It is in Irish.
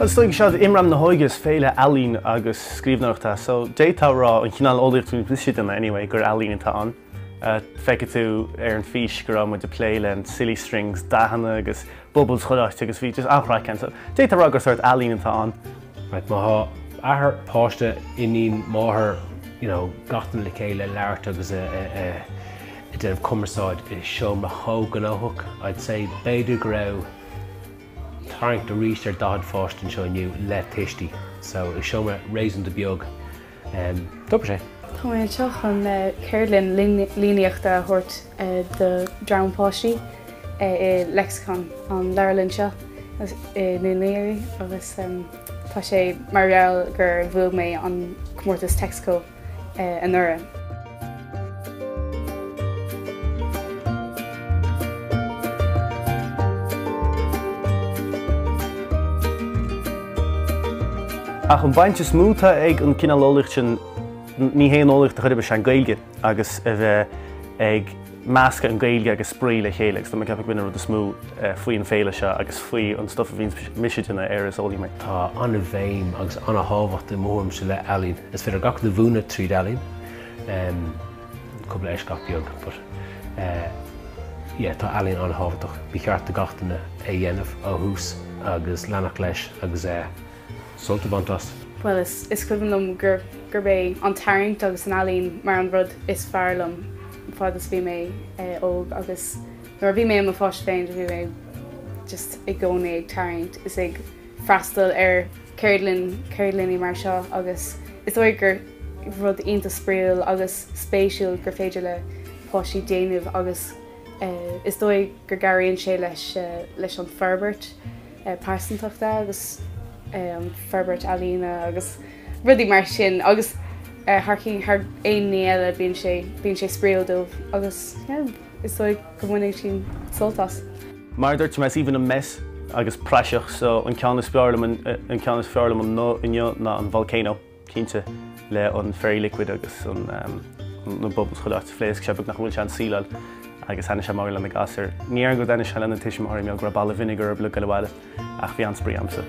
Is dóigh seo Imram na hÓige is féile ealaín agus scríbhneoireachta so d'fhéadfá a rá an chineál eolaíocht a bhíonn mise ag déanamh anyway gur ealaín atá ann. Feicfidh tú ar an fís go raibh muid ag plé le an silly strings, dathanna agus bubbles chuile áit agus bhí just an-chraic ann so d'fhéadfá a rá gur sórt ealaín atá ann. Right, má tá athair, páiste, iníon, máthair, you know, gach duine le chéile ag labhairt agus ag déanamh cumarsáid i seomra chomh gnóthach, I'd say b'fhéidir go raibh tarraingt arís ar 40 pháiste anseo inniu le tuistí. So i seomra réasúnta beag, d'oibrigh sé. Tá mé anseo chun ceardlann líníochta a thabhairt do dhream páistí i Lexicon, an leabharlann seo i nDún Laoghaire agus tá sé mar gheall gur bhuaigh mé an comórtas Texaco anuraidh. Ach an baint is mó atá ag an cineál eolaíocht sin, ní hé an eolaíocht a chuir is é an Gaeilge agus a bheith ag meascadh an Gaeilge agus spraoi le chéile agus tá mé ag ceapadh go b'in an rud is mó faoi an féile seo agus faoi an stuff a bhíonns mise ag déanamh ar is eolaí mé. Tá an-bhéim agus an-thábhacht i mo thuairimse le ealaín. Is féidir gach rud a mhúineadh tríd ealaín, cúpla eisceacht beag but yeah tá ealaín an-thábhachtach. Ba cheart do gach duine é a dhéanamh ó thús agus leanacht leis agus sult a bhaint as. Bhuel, is cuimhin liom gurb é an tarraingt agus an ealaín mar an rud is fearr liom fad is bhí mé óg agus nuair a bhí mé i mo pháiste féin bhí mé just i gcónaí ag tarraingt is ag freastal ar ceardlann, ceardlanna mar seo agus is dóigh gur rud iontach spraíúil agus spéisiúil gur féidir le páistí déanamh agus is dóigh go gcabhraíonn sé leis leis an forbairt pearsantachta agus an forbairt ealaíne agus rudaí mar sin agus thar thar aon ní eile bíonn sé bíonn sé spraíúil dóibh agus yeah, is dóigh go mbaineann siad sult as. Mar a dúirt mé, is aoibhinn liom mess agus praiseach so an ceann is fearr liom an ceann is fearr liom inniu ná an volcano. cinnte, le an fairy liquid agus an na bubbles chuile áit. Phléasc sé beagnach bhuail sé an síleáil agus thaitnigh sé mór le na gasúir. Ní déarfainn go dtaitnigh sé lena tuismitheoirí mar go raibh boladh vinegar orthu le goil abhaile ach bhí an-spraoi a'msa.